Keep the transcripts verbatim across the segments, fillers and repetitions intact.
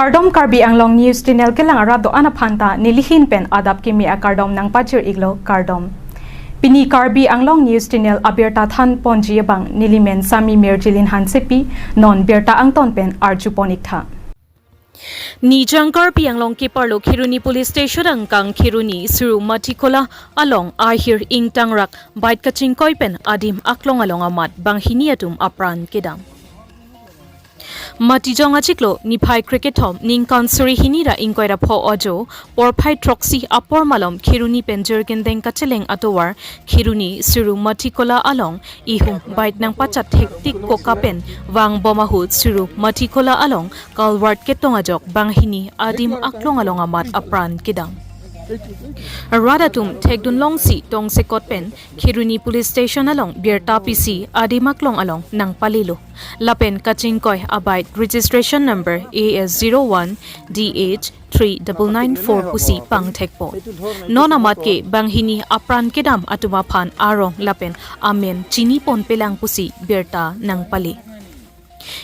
Kardom, Karbi Anglong News Channel kelang arat do-an aphan ta nelihin pen adap kimi akardom nangpajir-iklo, kardom. Pini Karbi Anglong News Channel abirta thanponji abang nelimen Sami Mirjilin Hansepi, non birta angton pen arjupon-iktha. Nijang Karbi Anglong keparlo Kheroni Police Station angkang Kheroni Suru Mathikola along ahir ingtangrak bike kachingkoi pen adim aklong along amat banghini atum apran kedam. Matijong achiklo niphai krekethom ningkan suri hini ra ingkoi ra pho ajo porphai throksi apor malom Kheroni pen Jirikindeng kacheleng atovar Kheroni Suru Mathikola along ihum bike nangpachat thektik koka pen vangbom ahut Suru Mathikola along culvert ketong ajok banghini adim aklong along amat apran kedam. Rat atum thekdun longsi tongsekot pen Kheroni Police Station along birta pisi adim aklong along nangpalelo. Lapen kachingkoi abike registration number A S zero one D H three double nine four pusi pangthekpo. Non amat ke banghini apran kedam atum aphan arong lapen amen chiniponpelang pusi birta nangpale.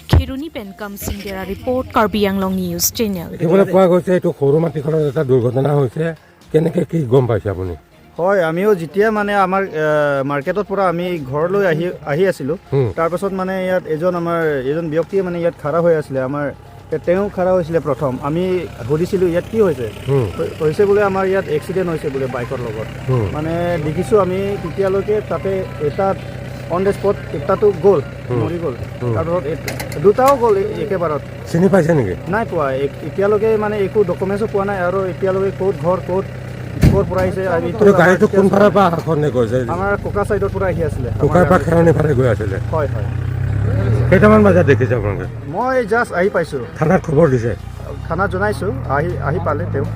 Kheroni pen Kamsing Dera report, Karbi Anglong News Channel. দেখিবলৈ পোৱা গৈছে, এইটো সৰু মাটিখনত এটা দুৰ্ঘটনা হৈছে। কেনেকে কি গম পাইছে আপুনি? হয়, আমিও যেতিয়া মানে আমাৰ, এ, মাৰ্কেটৰ পৰা আমি ঘৰলৈ আহি, আহি আছিলোঁ। হুম। তাৰ পাছত মানে ইয়াত এজন আমাৰ, এজন ব্যক্তিয়ে মানে ইয়াত খাৰা হৈ আছিলে। আমাৰ তে-, তেওঁ খাৰা হৈছিলে প্ৰথম। আমি সুধিছিলোঁ, "ইয়াত কি হৈছে?" হুম। হৈ-, হৈছে বোলে, "আমাৰ ইয়াত এক্সিডেণ্ট হৈছে" বোলে বাইকৰ লগত। হুম। মানে দেখিছোঁ আমি তেতিয়ালৈকে তাতে এটা অন দ্য স্পট এটাতো গ'ল, হুম। মৰি গ'ল। হুম। তাৰপাছত এ-, দুটাও গ'ল এ-, একেবাৰত। চিনি পাইছে নেকি? নাই পোৱা। এ-, এতিয়ালৈকে মানে একো ডকুমেণ্টছো পোৱা নাই আৰু এতিয়ালৈকে ক'ত ঘৰ, ক'ত, ক'ৰ পৰা আহিছে, আমি তো গাড়ীটো কোনফালৰ পৰা আহা খনে কৈছে? আমাৰ কোকা চাইডৰ পৰা আহি আছিলে। কোকাৰ পৰা খেৰণি ফালে গৈ আছিলে? হয়, হয়। কেইটামান বজাত দেখিছে আপোনালোকে? মই জাষ্ট আহি পাইছোঁ। থানাত খবৰ দিছে? থানাত জনাইছোঁ, আহি, আহি পালে তেওঁ।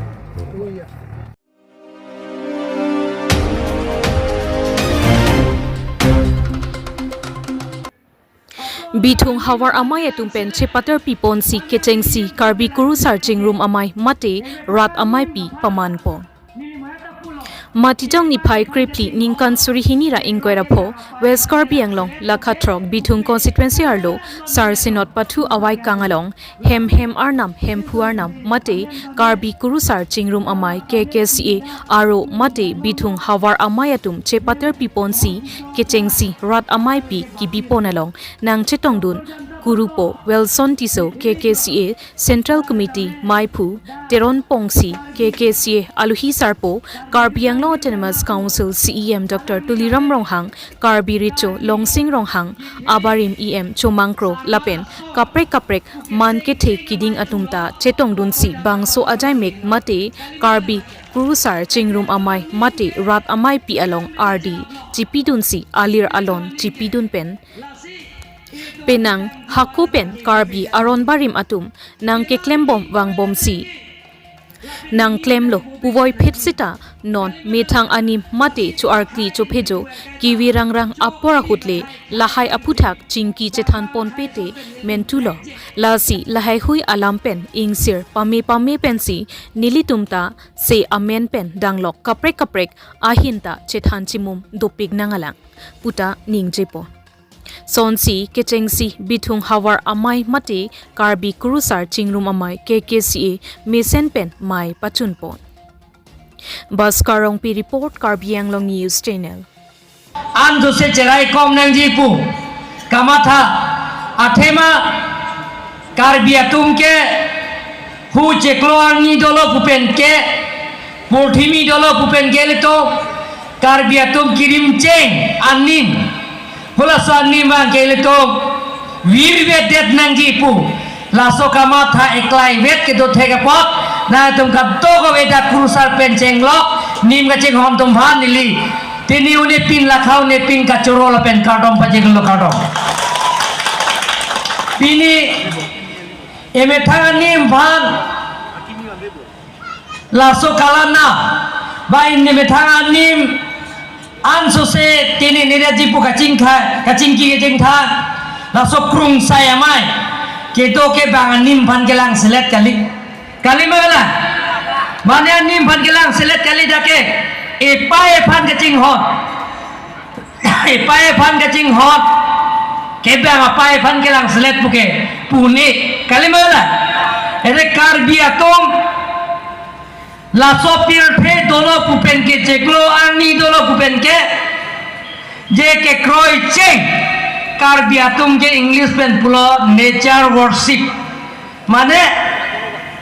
Bithung havar amei atum pen chepatar piponsi kechengsi Karbi Kurusar Chingrum Amei mate Rat Ameipi pamanpon. Matijong niphai krephli ningkan suri hini ra ingkoi ra pho West Karbi Anglong Lakha throk Bithung constituency arlo Sar Synod pathu avaikang along hem hem arnam, hemphu arnam mate Karbi Kurusar Chingrum Amei K K C A aro mate Bithung havar amei atum chepatar piponsi kechengsi Rat Ameipi kibipon along nangchetongdun Kurupo Wilson Tisso K K C A Central Committee meiphu, Teron Pongsi K K C A aluhi sarpo, Karbi Anglong Autonomous Council C E M Doctor Tuliram Ronghang, Karbi Recho Longsing Ronghang, abarim E M Chomang Kro lapen kaprek kaprek man kethe kiding atum ta chetongdunsi bangso ajaimek mate Karbi Kurusar Chingrum Amei mate Rat Ameipi along ardi chipidunsi alir alon chipidun pen penang hako pen Karbi aron barim atum nangkeklembom vangbomsi nangklemlo puvoiphit seta non methang anim mate cho-arkli chophejo kivi rangrang apor ahut le lahai aphuthak chingki chethanponpe te mentulo. Lasi lahaihui alam pen ingsir pame pame pensi nelitum ta se amen pen danglok kaprek kaprek ahin ta chethan chimum dopik nangalang puta ningjepo. Sonsi kechengsi Bithung havar amei mate Karbi Kurusar Chingrum Amei K K C A mesen pen mei pachunpon. Bhaskar Rongpi report, Karbi Anglong News Channel. An jose cherai kom nangji pu kamatha athema Karbi atum ke hu cheklo arni dolo pu pen ke, purthimi dolo pu pen ke leto, Karbi atum kirim cheng anim, hulaso anim bang ke leto, virvedet nangji pu. Laso kamatha eklai vet kedo thek apot, nangtum kadokave dak kurusar pen chenglok, nim kachinghon atum aphan neli. Pini unepin lakha unepin kachoro lapen kardom pajirlo, kardom. Pini emethang anim aphan laso kalana, ba pini emethang anim ansose pini nirajipur kachingtha, kachingki kachingtha, laso krungsai amei kedo ke bang anim aphan kelang selet kali. Kali ma kalang? Mane anim aphan kelang selet kali dak ke, epei ephan kachinghon. Epei ephan kachinghon ke bang apei ephan kelang selet puke pune, kali ma kalang? Ere Karbi atum laso pirthe dolo pu pen ke chiklo arni dolo pu pen ke je kekroi cheng Karbi atum ke English pen pulo nature worship. Mane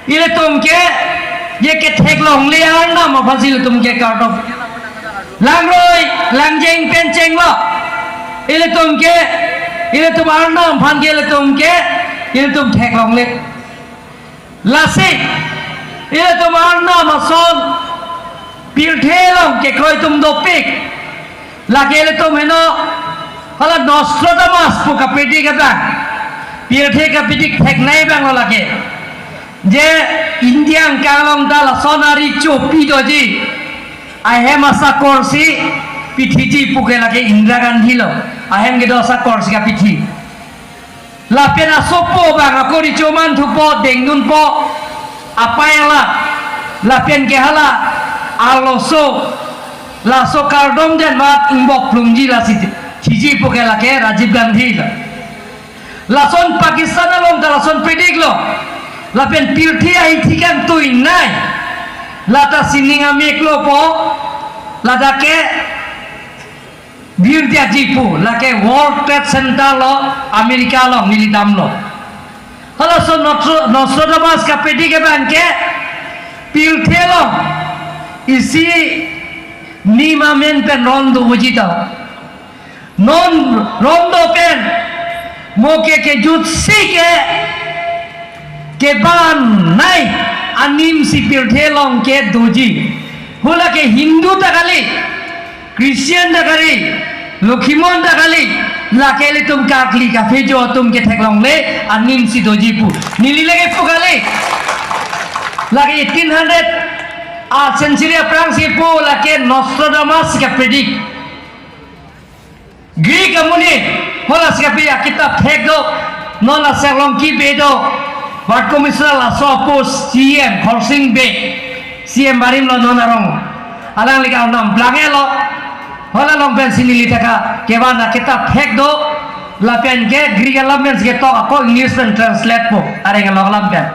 ilitum ke je ketheklongle arnam aphansi ilitum ke kardom. Langroi langjeng pen chenglo. Ilitum ke, ilitum arnam aphan ke ilitum ke, ilitum theklongle. Lasi ilitum arnam ason pirthe along kekroi atum dopik. Lake ilitum heno hala Nostradamus pu kapredi kata, pirthe kapredi theknei abang lo lake. Je India angkang along ta lason ari chopi doji. Ahem asakor si pithiji pu ke lake Indira Gandhi lo. Ahem kedo asakor si kapithi. Lapen asopo abang ako richoman thupo, dengdunpo, apai ala, lapen ke hala arloso, laso kardom den mat ingbok plungji lasi thiji pu ke lake Rajiv Gandhi lo. Lason Pakistan along ta lason predik lo. Lapen pirthe ahithi kangtui nai. Lata sining ameklo po, lata ke birdiaji pu, lake World Trade Center lo, America along neli damlo. Halaso Nostra-, Nostradamus kapredi ke abang ke pirthe along isi nim amen pen ron do uji ta. Non ron do pen mo ke kejutsi ke kebanai anim si pirthe along ke doji. Hala ke Hindu ta kali, Christian ta kali, Lokhimon ta kali, lake ilitum karkli kaphejo atum ketheklongle anim si doji pu. Neli lake pu kali. Lake eighteen hundred a century aphrangsi pu lake Nostradamus kapredi. Greek amonit hala si kapredi akitap thek do, non laso along kibe do, Ward Commissioner laso apo C M Khorsing Bey, C M barim lo non arong. Alangli ke arnam blange lo, hala along pensi neli ta ka kevan akitap thek do, lapen ke Greek alam pensi ketok ako English pen translate po, areng along alam pen.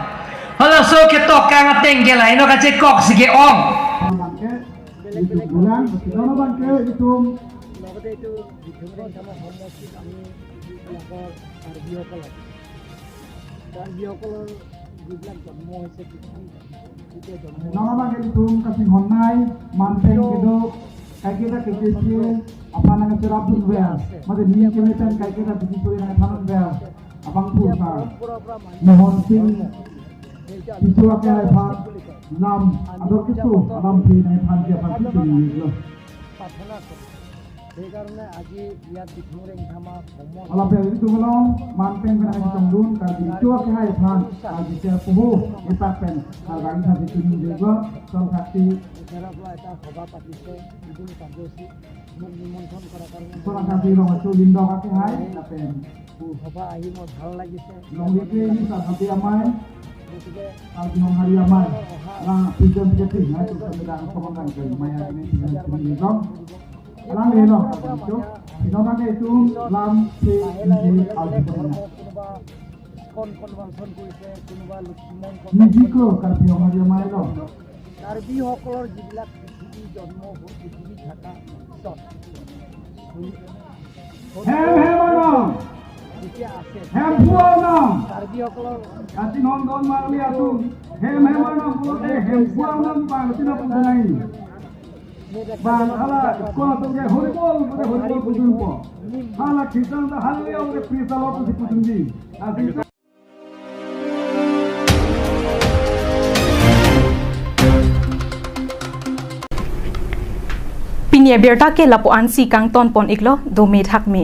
Halaso ketok kang ateng ke la, ino kachekok si ke-ong. Bulang, bulang, bulang, bulang, bulang. লগতে এইটো ডিফেন্স আমাৰ সমষ্টিত আমি যিবিলাকৰ কাৰ্বিসকল আছে, কাৰ্বিসকলৰ যিবিলাক জন্ম হৈছে পৃথিৱীত, যেতিয়া জন্ম হৈছে, nonabang ke itum kasinghonnei, Manpeng kedo, kaiketa K K P A aphan nangcherapdunver, mate ning keme pen kaiketa B J P nangthandunver, abangphu sar, Mohan Singh, Tisso akehai aphan, lam ador keso alam phe nangthanji aphan si chini lo. প্ৰাৰ্থনা কৰোঁ। সেইকাৰণে আজি ইয়াত ডিফুং ৰেংথামা ভ্ৰমণ Alapel itum along, Manpeng pen nangchetongdun, Karbi Tisso akehai aphan, Karbi Tisso puhu, epak pen, Karbi Tisso si chini lo, Song Sakti. ওচৰৰ পৰা এটা সভা পাতিছে, ইদুং কাৰ্যসূচী, মোক নিমন্ত্ৰণ কৰাৰ কাৰণে Song Sakti Rong Acho Lyngdoh akehai, lapen সভা আহি মোৰ ভাল লাগিছে। Longle ke ini sasabi amei, গতিকে Karbi Honghari amei, la president ke ting, na itu sedang sokongan ke maya ini tidak sendiri dong. Alang lelo, itu, ino kami itu lam si ini albi kono. কোনোবা ISKCON conversion কৰিছে, কোনোবা লক্ষ্মীমন Niji ko Karbi Honghari amei lo. কাৰ্বিসকলৰ যিবিলাক পৃথিৱী জন্ম হৈ পৃথিৱীত থকা পিছত Hem hem arnam, যেতিয়া আছে, hem phu arnam. কাৰ্বিসকলৰ Kachinghon don marli atum, hem hem arnam pulote hem phu arnam bang sina pun nai. Bang hala iskon atum ke horibol, mate horibol pudunpo. Hala Christian ta hallelujah, mate praise the Lord si pudunji. Asi Pini abirta ke lapu-an si kangton pon iklo, dome thakme.